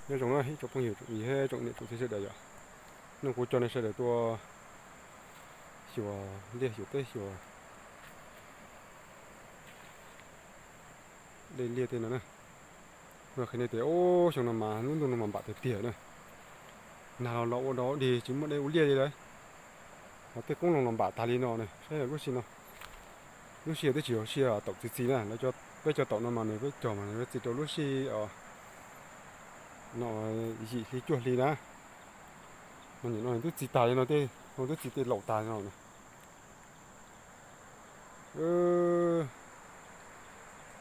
Nyob zoo na ib tsoom phooj ywg tsoom niam tsoom txiv sawv daws yom. Hnub no kuv coj nej sawv daws tuaj xyuas liaj xyuas teb xyuas dej liaj tej no na. Kuv qhia nej tias, ub, xyoo no mas lub ntuj no mas npam tiag tiag na. Nag los los ua dog dig tsis muaj dej ua liaj li lawm. Ho tej qoob loo los npam tag li no na, saib lub sij no. Lub sij twb tsis yog sij taum txi txiv na, peb cog taum no mas nws peb cog mas nws txi rau lub sij no yim hli cuaj hli na. No nim no twb txi tag li no, tej no twb txi tej laus tag li no.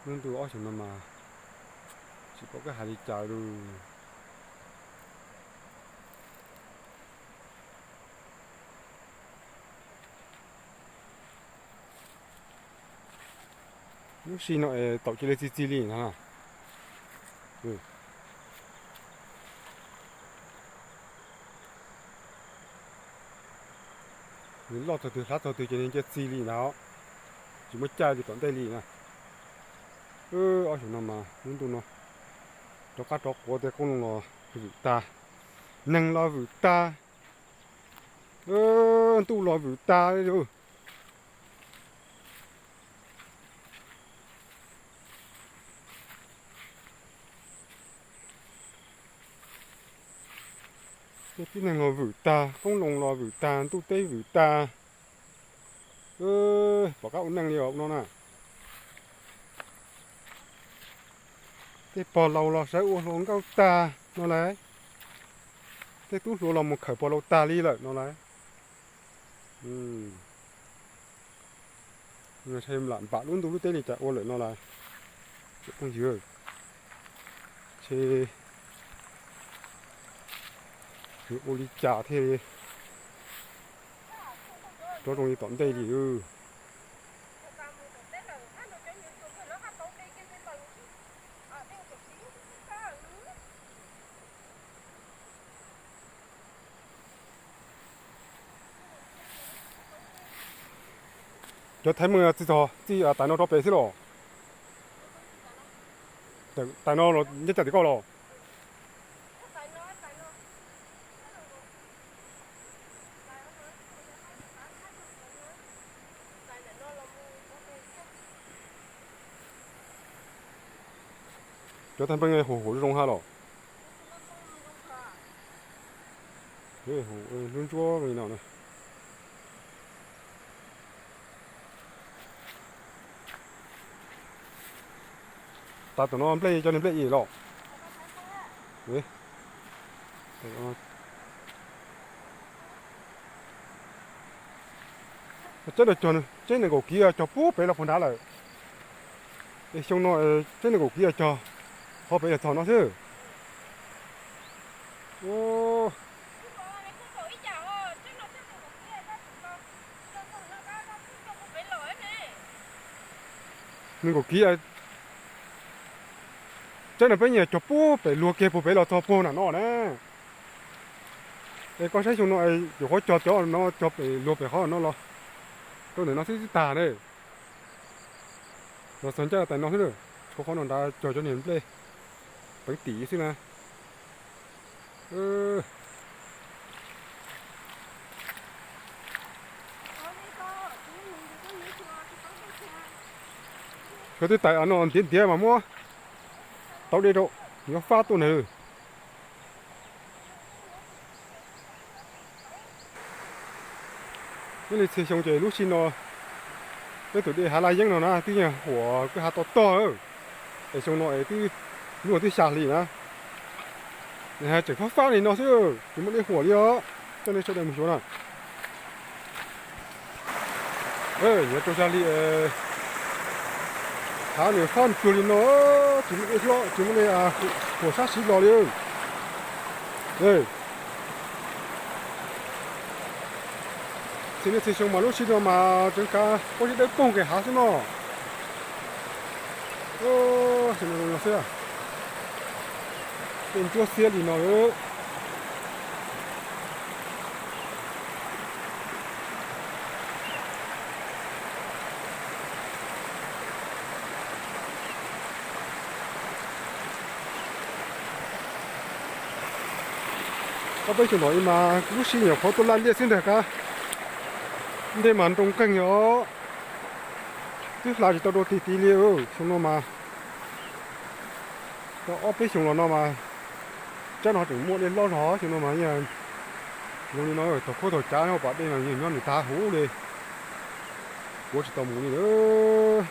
Lub ntuj ob xyoos no mas tsis pom qab hais li cas li. Lub sij no es taum cia li txi txi li na. Nws loj txog twg hlab txog twg ces nws cia txi li ntag, tsis muaj caij li tom ntej li na. Ob xyoos no mas lub ntuj no rov qab rov quav, tej qoob loo los vwm tag, neeg los vwm tag, ntuj los vwm tag li. Tej tib neeg los vwm tag, qoob loo los vwm tag, ntuj teb vwm tag. Pom qab ua neej li os no na. Tej pog laus los sawv ua hluas nkauj tag no lauj. Tej tub hluas los mus khawm pog laus tag li lawm no lauj. Lam npam lub ntuj lub teb li cas ua lawm no lauj. Phooj ywg, ces yuav ua li cas thiaj li rov zoo li tom ntej li. Cov thaiv meej txij txog txij tais no rau pem xwb los? Tais no los nyob caj tim koj los? Cov thaiv npeej huv huv zoo hab los? Huv ntsuab ntsuab li no na. Tas tom no nplej, cov niag nplej im los. Tsheb no cog, tsheb nees nkaum kiv cog puag pem los puag nrad lawm. Es xyoo no tsheb nees nkaum kiv cog qhov pem los txog no xwb. Nees nkaum kiv, tsheb no peb nyiam cog puag pem luag kiag puag pem los txog puag nram no na. Es koj saib xyoo no yuav qhov cog cov no cog pem luag pem qhov no los rau ntawm no xwb tsis tag ne. Los txog ncaj tais no xwb, tshuav qhov no nrad cog cov niag nplej peev tim xwb na. Koj twb tais no ntiav ntiav mas muab tau dej rau, yuav fab tuaj nws. Nyob li txhia xyoo ces lub sij no peb tus dej hav laj yeeb no na twb yog huam kwj ha to tog, es xyoo no es twb, hnub no twb xya hli na, nws tseem fab fab li no xwb, tsis muaj dej huam li os. Coj nej sawv daws mus xyuas na. Nyob rau xya hli, hav nws fab cuag li no, tsis muaj dej hlob, tsis muaj dej huam sab siv los li. Txhia niaj txhia xyoo mas lub sij no mas tseem kav pob zeb dawb paug nqes hav xwb no. Xwb, tej ntsuab xiab li no. Ob peb xyoos tom ib mas kuv lub sij nyuam qhuav tuaj laj liaj xwb ntag kab. Ntej mas nroo nkeeg os. Twb hla tsis tau rau ti ti li. Xyoo no mas tau ob peb xyoos los no mas tsab no tseem muaj dej loj zog. Xyoo no mas zoo li no thaum khuab thaum cav nyob pas dej no yeej nyob nws tag huv li. Kuv tsis tau mus li lawm.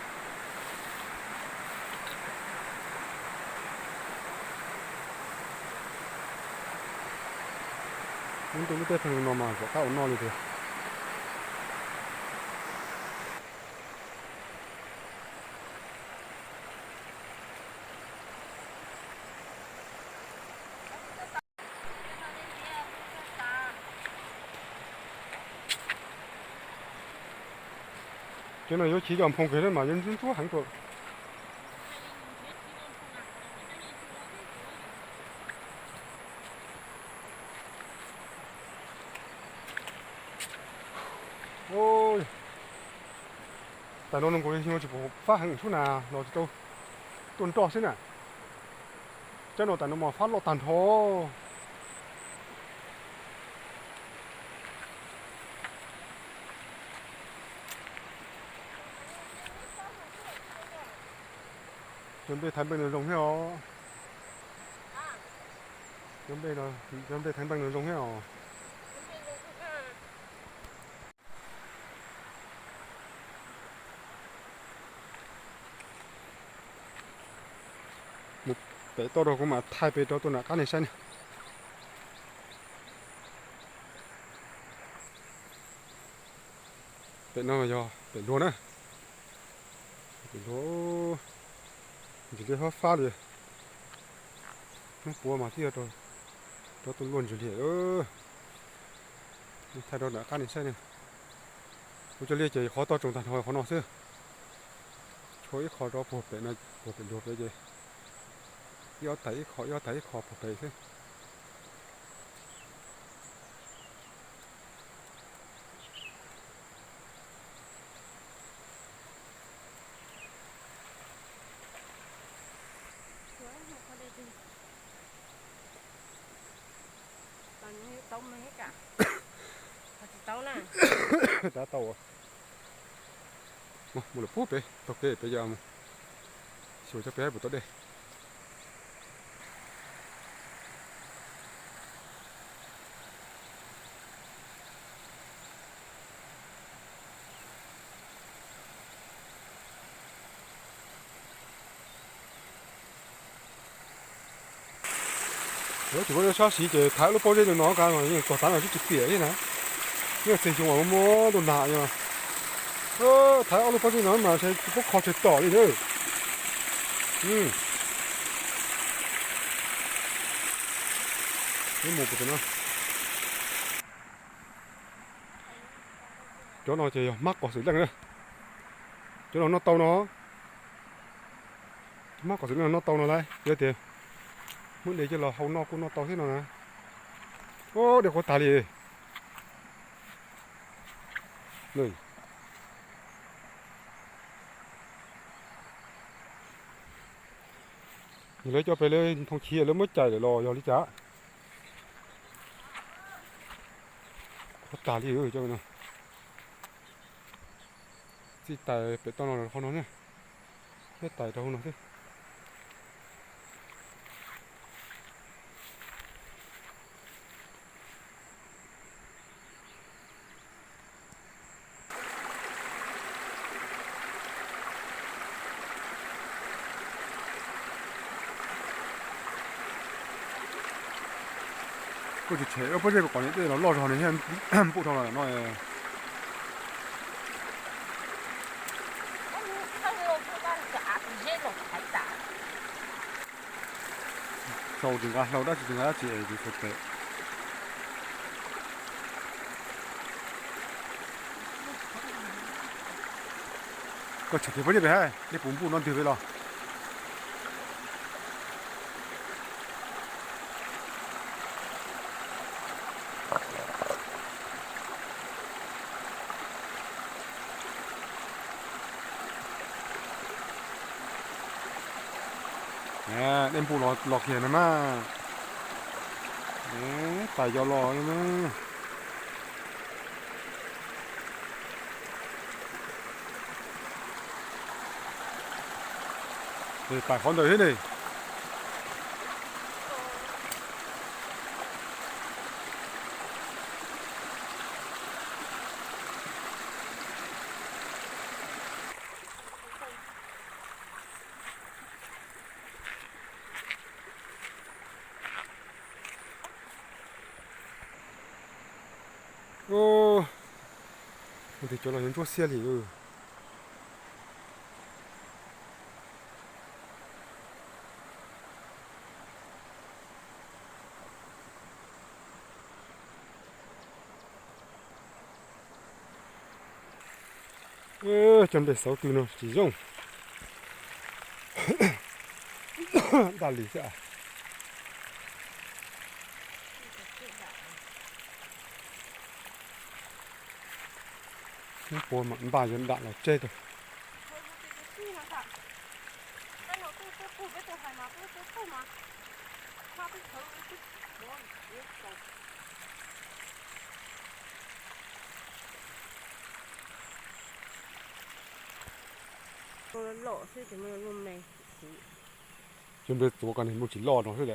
Lub ntuj lub teb pheej no mas tom qab ua noj li tiag. Cov no yuav chiv cov nphoo kiag mas yuav ntxub ntxub heev rau. Tam no no kuv tsis pom fab heev sub na, los tsis tau tuaj nroj xwb na. Cov no tam no mas fab loj tag nrho. Cov nplej thaiv npeej no zoo thiab os. Cov nplej thaiv npeej no zoo thiab os. Mus pem toj rau kuv mam thaij pem rau tus nram qab nej saib na. Pem no yog pem luag na. Pem luag, ntsis liab fab fab li. Hnub puav mas thiaj rov tuaj luaj ntsis li. Thaij rau nram qab nej saib ne. Kuv cov liaj ces qhov toj tsoo tag nrho qhov no xwb. Tshuav ib qho rov puag pem no, puag pem luag pem ces ib ob tais ib qho, ib ob tais ib qho puag pem xwb. Tau na. Tab tau. Mus lawm puag pem taug kev pem yog mus xyuas cov pem hais puas tau dej. Yuav tsum muab sab siv ces thaiv lub pob zeb no no ka mas yeej tog tav no twb tsis piam li na. Yeej txij xyoo uas muab ntuj nag no, thaiv ob lub pob zeb no mas tsis pub kho tseg tom li na. Mus no, cov no ces yog hmab qos xwm leej na. Cov no noj tau no. Hmab qos xwm leej no noj tau no lauj, yog tias muab de coj los hau noj kuj noj tau thiab no na. Ub, de quav tag li. Lawv coj pem lawv thoo chiv lawv muab cais lawm los yog li cas? Quav tag li. Txij tais pem toj no rau hauv no na, thiab tais rau hauv no xwb. Kuj tsis tshem, pob zeb kom niam tej los loj zog nws thiaj npuj dhau los no. Sau tsis nqa hlau dab tsi, tsis nqa dab tsi es tsis tau pem. Koj tshem kiag pob zeb pem, dej puv npuj no ntws pem los. Dej npuj los kiag no mas. Tais yau los na. Tais qhov ntawd thiab ne. Tus cov los yuav ntsuab xiab li. Cov nplej xauv tw no tsis zoo. Daj li xwb. Ub, puas mam npaj yuav dam los tseb rau. Cov nplej tuav ko nws muaj tsis loj no xwb.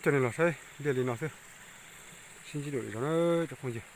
Coj nej los saib ntiaj li no xwb. Sib ntsib dua lwm zaus na cov phooj ywg.